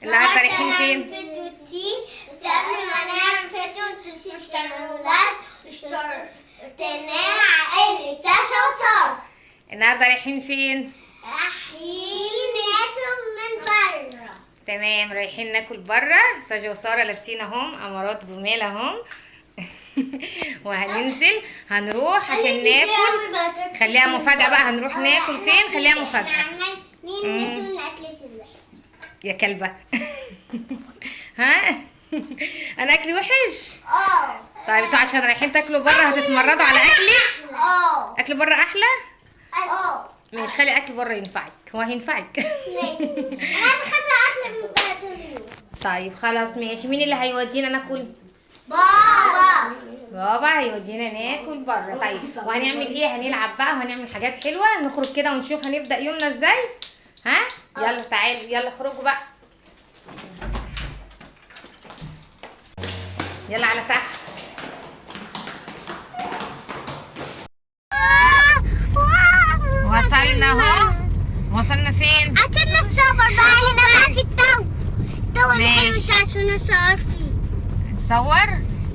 النهارده رايحين فين؟ فيديو تي، بس قبل ما نعمل فيديو متنسوش تعملوا like واشتركوا عائلة ساشا وسارة. النهارده رايحين فين؟ رايحين ناكل من بره. تمام، رايحين ناكل بره. ساجا وسارة لابسين اهم امارات جمال اهم. وهننزل هنروح عشان ناكل. خليها مفاجأة بقى، هنروح ناكل فين؟ خليها مفاجأة. مين ناكل من أكلة الوحش؟ يا كلبة. ها، انا اكلي وحش؟ اه. طيب انتوا عشان رايحين تاكلوا بره هتتمردوا على اكلي؟ اه. اكل بره احلى؟ اه. ماشي، خلي اكل بره ينفعك، هو هينفعك. ماشي، انا هتخلى اكل من بره طول اليوم. طيب خلاص ماشي. مين اللي هيودينا ناكل؟ بابا. بابا هيودينا ناكل بره. طيب وهنعمل ايه؟ هنلعب بقى وهنعمل حاجات حلوة، نخرج كده ونشوف هنبدا يومنا ازاي. ها يلا تعالوا، يلا اخرجوا بقى، يلا على تحت. وصلنا اهو. وصلنا فين؟ عشان نتصور بقى هنا بقى في الضوء، الضوء الحلو ماشي. ده عشان نتصور فيه. نتصور؟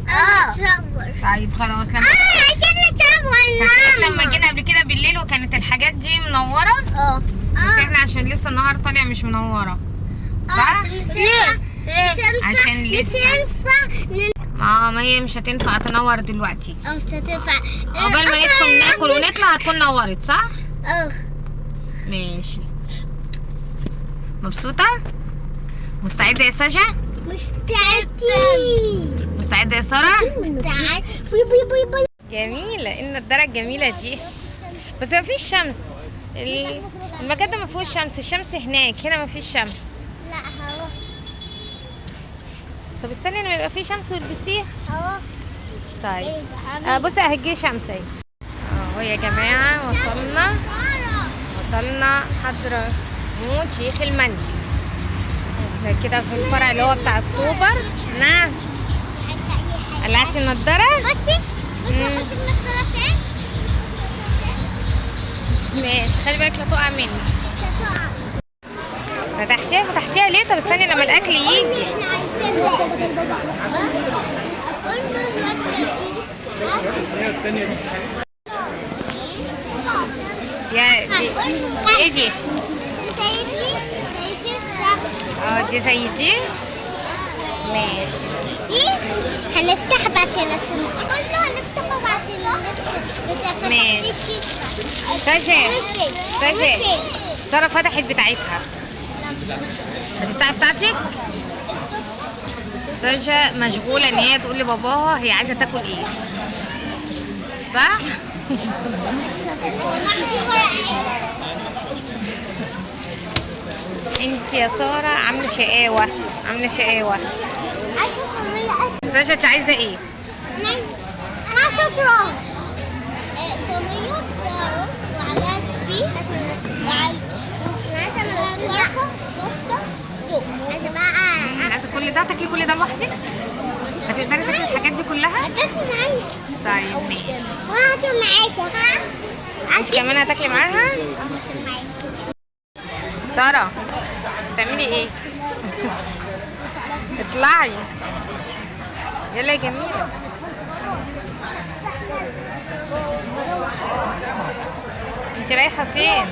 اه نتصور. طيب خلاص. لما اه عشان نتصور. فاكرين لما جينا قبل كده بالليل وكانت الحاجات دي منورة؟ اه. بس احنا عشان لسه النهار طالع مش منورة، صح؟ ليه؟ عشان لسه. مش ينفع. ما هي مش هتنفع تنور دلوقتي. اه مش هتنفع. عقبال ما ندخل ناكل ونطلع هتكون نورت، صح؟ اه. ماشي. مبسوطة؟ مستعدة يا سجا؟ مستعدين. مستعدة يا سارة؟ مستعد. bye bye bye bye. جميلة، إيه النضارة الجميلة دي؟ بس ما فيش شمس. المكان ده ما فيهوش شمس، الشمس هناك، هنا ما فيش شمس. لا هو. طب استني لما يبقى فيه شمس والبسيها. اهو. طيب بصي اهي شمس اهي. اهو يا جماعة وصلنا، وصلنا حضرموت شيخ المندي. احنا كده في الفرع اللي هو بتاع اكتوبر. نعم، قلعتي النضارة؟ بصي بصي، حطي النضارة فين؟ ماشي، خلي بالك لا تقع مني. فتحتيها؟ فتحتيها ليه؟ طب استني لما الاكل يجي. يا دي ايه دي؟ اه دي زي دي. ماشي. دي هنفتح بعد كده كله، هنفتحه بعد. ماشي. سجا سجا، سارة فتحت بتاعتها، هتفتحي بتاعتك؟ سجا مشغولة ان هي تقول لباباها هي عايزة تاكل ايه، صح؟ انت يا سارة عاملة شقاوة، عاملة شقاوة. سجا انت عايزة ايه؟ انا عايزة فراخ صينية فيها رز وعليها سبيك وعلى فرخة كفتة سجق. انا بقى عايزة كل ده؟ تاكلي كل ده لوحدك؟ هتقدري تاكلي الحاجات دي كلها؟ هتاكل معايا. طيب ماشي. وانا هاكل معاكي. ها انت كمان هتاكلي معاها؟ هاكل معاكي. سارة بتعملي ايه؟ اطلعي يلا يا جميلة. انت رايحة فين؟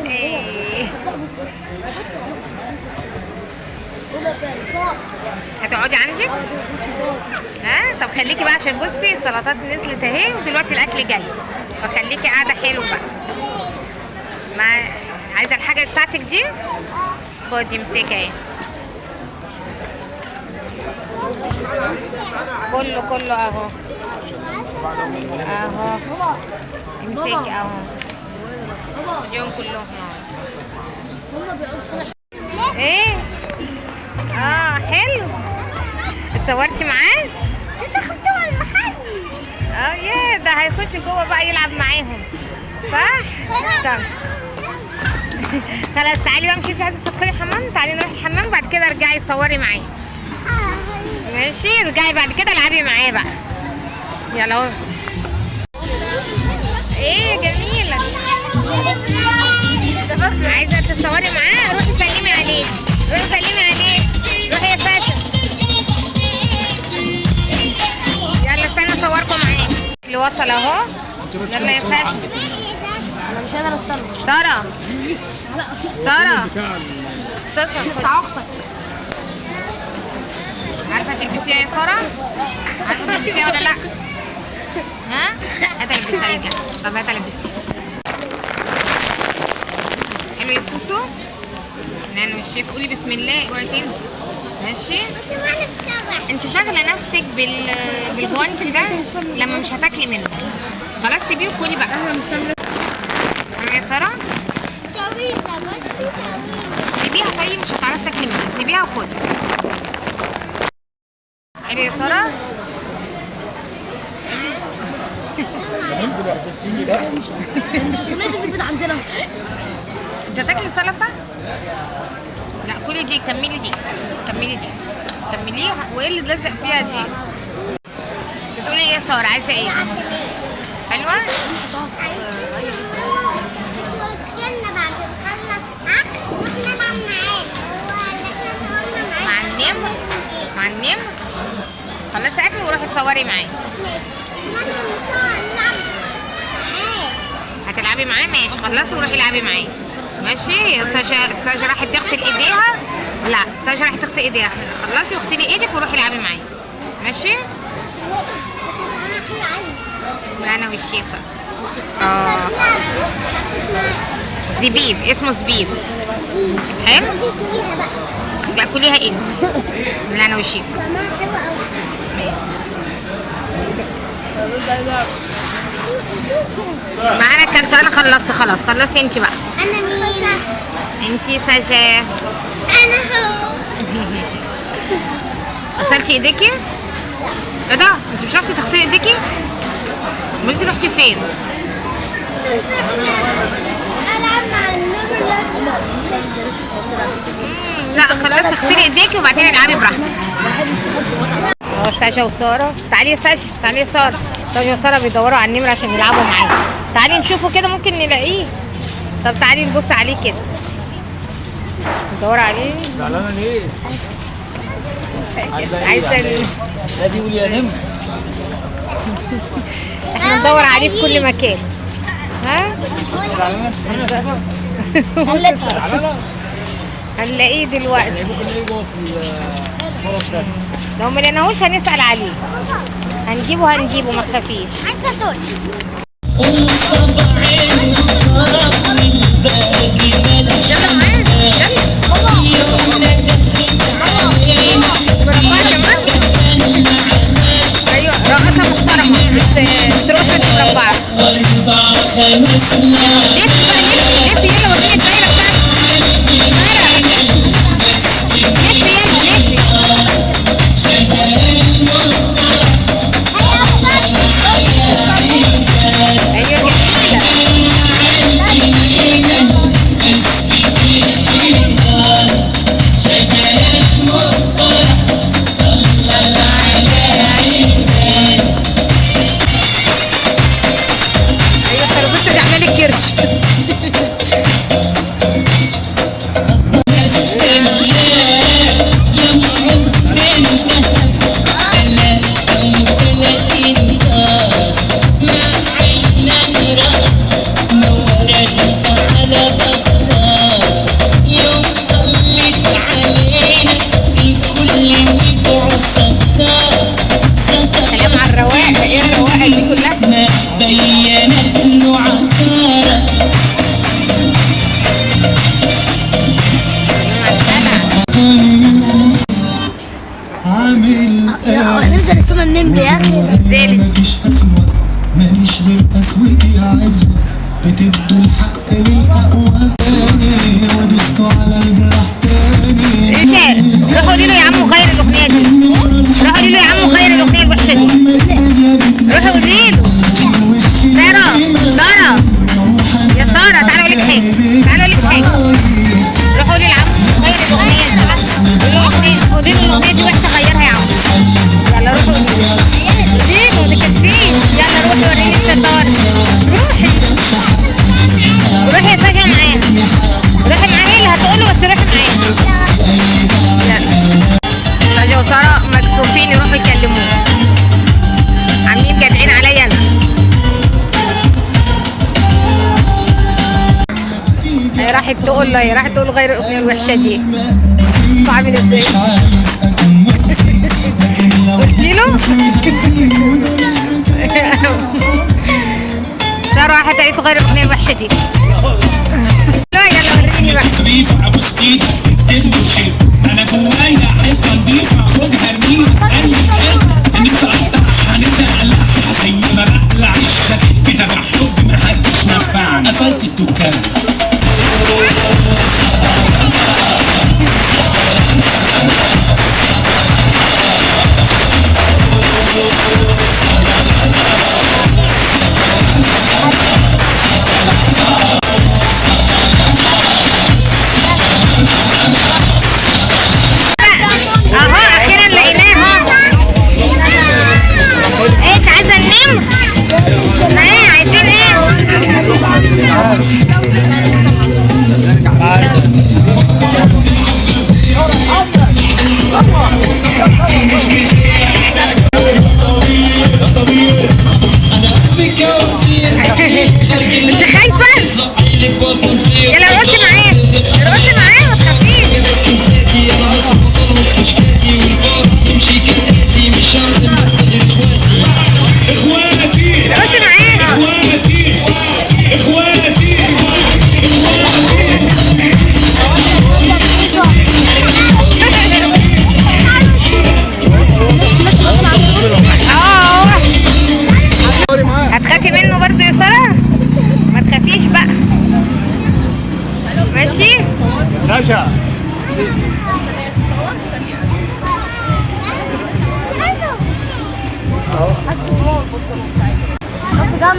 ايه؟ هتقعدي عندك؟ ها؟ طب خليكي بقى عشان بصي السلطات نزلت اهي ودلوقتي الاكل جاي، فخليكي قاعدة حلو بقى. ما عايزه الحاجة بتاعتك دي؟ خدي امسكي اهي. كله كله اهو اهو، امسكي اهو، خديهم كلهم اهو. ايه؟ حلو. اتصورتي معاه؟ انت خدتهم المحل. اه يا ده هيخش جوه بقى يلعب معاهم، صح؟ طب خلاص تعالي بقى، مش انت عايزه تدخلي الحمام؟ تعالي نروح الحمام بعد كده ارجعي تصوري معاه. ماشي، ارجعي بعد كده العبي معاه بقى. يلا اهو. عايزه تتصوري معاه؟ روحي سلمي عليه، روحي سلمي عليه، روحي يا ساشا. يلا استنى اصوركم معاه. اللي وصل اهو. يلا يا ساشا. انا مش قادرة استنى. ساره ساره ساشا، عارفه تلبسيها يا ساره؟ عارفه تلبسيها ولا لا؟ ها؟ هات البسها لك. طب هات البسيها. حلو يا سوسو؟ نانو الشيف، قولي بسم الله اوعي تنسي. ماشي؟ انت شاغله نفسك بالجوانتي ده لما مش هتاكلي منه. خلاص سيبيه وكلي بقى. حلو يا ساره؟ سيبيها طيب، مش هتعرفي تاكلي منها، سيبيها وكلي. حلو يا ساره؟ مش الصينية دي في البيت عندنا. انت تاكلي سلطة؟ لا كلي دي، كملي دي، كملي دي، كمليها. وايه اللي اتلزق فيها دي؟ بتقولي ايه يا ساره؟ عايزه ايه؟ حلوة؟ مع النمر؟ مع النمر؟ خلصي اكل وروحي تصوري معاه. هتلعبي معاه؟ ماشي، خلصي وروحي العبي معاه. ماشي يا ساشا. ساشا راحت تغسل ايديها. لا ساشا راحت تغسل ايديها. خلصي واغسلي ايدك وروحي العبي معاه. ماشي؟ انا والشيفه. زبيب، اسمه زبيب. حلو؟ لا كليها انت. لا انا والشيفه. ما انا اكلت، انا خلصت خلاص. خلصي انت بقى. انا مين؟ انت سجا. انا هو. غسلتي ايديكي؟ ايه ده؟ انت مش رحتي تغسلي ايديكي؟ امال انت رحتي فين؟ العب مع النور. لا خلصي اغسلي ايديكي وبعدين العبي براحتك. اهو ساشا وسارة. تعالي يا ساشا، تعالي يا ساره. ساشا وسارة بيدوروا على النمر عشان يلعبوا معاه. تعالي نشوفه كده، ممكن نلاقيه. طب تعالي نبص عليه كده. ندور عليه. زعلانة ليه؟ عايزه لا دي قولي يا نمر. احنا ندور عليه في كل مكان. ها؟ زعلانة؟ زعلانة؟ هنلاقيه دلوقتي. ممكن نلاقيه جوه في الصاله بتاعتي. لو ما لقيناهوش هنسأل عليه. هنجيبه هنجيبه، ما تخافيش. عايزه تقول يلا معايا، يلا. مربعة كمان؟ ايوه رقصة محترمة، بس بترقص وانت مربعة. لف بقى، لف لف، يلا وريني الدايرة بتاعتك. دايرة. لف يلا لف. ايوه جميلة. ايوه الترابيزة دي عامله لك كرش. سلام على الرواقه، ايه الرواقه دي كلها؟ بينت له عطارة. عامل هننزل السنة النمر يا اخي. زعلت. مفيش قسوة، ماليش غير قسوتي عزوة، بتدوا الحق للأقوى تاني ودوستوا على الجرح تاني. ايه ده؟ روحوا قولي له يا عمو غير الاغنية دي. روحوا قولي له يا عمو غير الاغنية الوحشة دي. روحوا قولي له. ساره، ساره يا ساره، تعالي اقول لك حاجة، تعالي اقول لك حاجة. روحوا قولي لعمو غير الاغنية دي. قولي له الاغنية دي وحشة، غيرها يا عمو. يلا روحوا قولي له. قولي له ما تكسفيش. يلا روحي وريني الشطارة. روحي روحي يا ساشا معايا. والله، راح تقول غير الاغنية الوحشة دي. عامل ازاي؟ مش عايز اكون مؤذي، لكن لو قلتي له؟ هتأذي وده مش بتاعي. ساره راحت قالت غير الاغنية الوحشة دي. لا يلا وريني بقى. خفيفة ابوس ايدك تكتب وشيب، انا جوايا حتة نضيفة خدها ارميها في اي حتة، نفسي اقطعها نفسي اقلعها زي ما بقلع الشباب بتبع حب محدش نفعني، قفلت الدكان. اهو اخيرا لقيناها. ايه انت عايزه النمر؟ ايه عايزين ايه؟ انت خايفة؟ يلا ارقصي معاه، ارقصي معاه ما تخافيش. ارقصي معاه. اه هتخافي منه برضو يا ساره؟ ما تخافيش بقى، ماشي؟ ساشا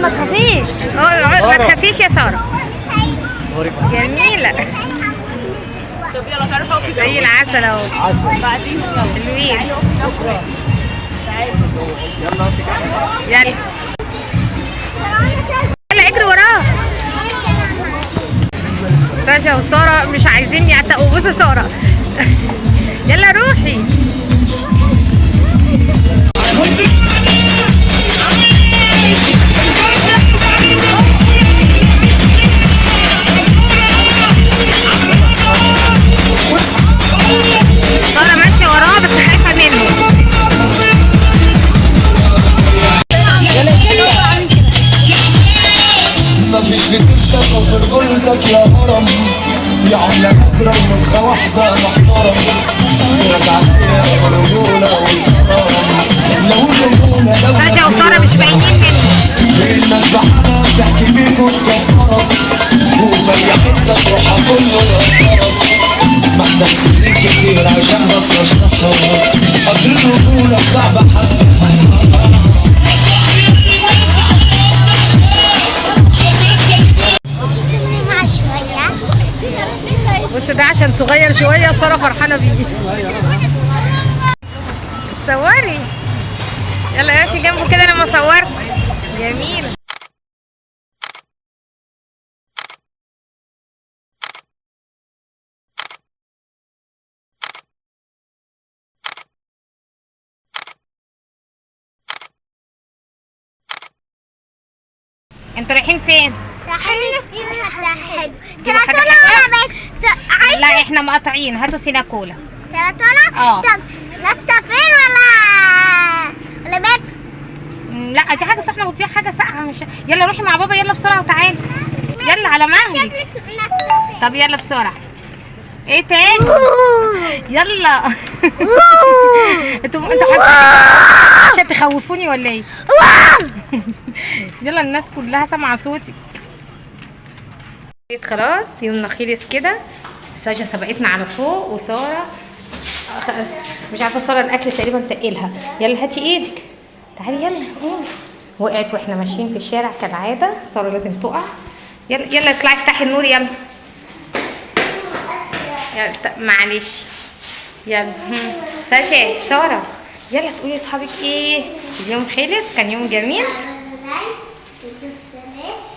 ما تخافيش، ما تخافيش يا ساره، جميلة زي العسل اهو، حلوين. يلا يلا اجري وراه. ساشا وسارة مش عايزين يعتقوا. بصي سارة، يلا روحي. سارة ماشية وراه بس خايفة منه. مفيش في كتك وفي رجولتك يا هرم، يا عملة نادرة ونسخة واحدة محترم، غيرك عليا الرجولة والكرم، لو الرجولة لو ساشا وسارة مش باينين منه. الناس بحالها بتحكي بيك وتكبرك، وفي أي حتة تروحها كله يقدرك، محتاج سنين كتير عشان بس اشرحها، قدر الرجولة صعب حد. سيبني مع شوية. بص ده عشان صغير شوية سارة فرحانة بيه. تصوري يلا يا ماشي جنبه كده لما صورت. جميل. انتوا رايحين فين؟ رايحين نشتري حاجة حلوة. تجيبوا حاجة سلطولة حلوة؟ ولا بس؟ لا عايزة احنا مقاطعين، هاتوا سيناكولا. سلطولة؟ اه. طب نستفير ولا بيبس؟ لا دي حاجة سخنة ودي حاجة ساقعه. مش يلا روحي مع بابا، يلا بسرعة وتعالي، يلا على مهلك. طب يلا بسرعة. ايه تاني؟ يلا. انتوا حاسين عشان تخوفوني ولا ايه؟ يلا الناس كلها سامعه صوتي. خلاص يومنا خلص كده. ساشا سبقتنا على فوق، وسارة مش عارفه ساره الاكل تقريبا تقلها. يلا هاتي ايدك، تعالي يلا قومي. وقعت واحنا ماشيين في الشارع كالعادة، ساره لازم تقع. يلا يلا اطلعي افتحي النور يلا. يلا معلش يلا. ساشا ساره يلا تقولي لاصحابك ايه؟ اليوم خلص، كان يوم جميل. اعملوا like وتكتبوا.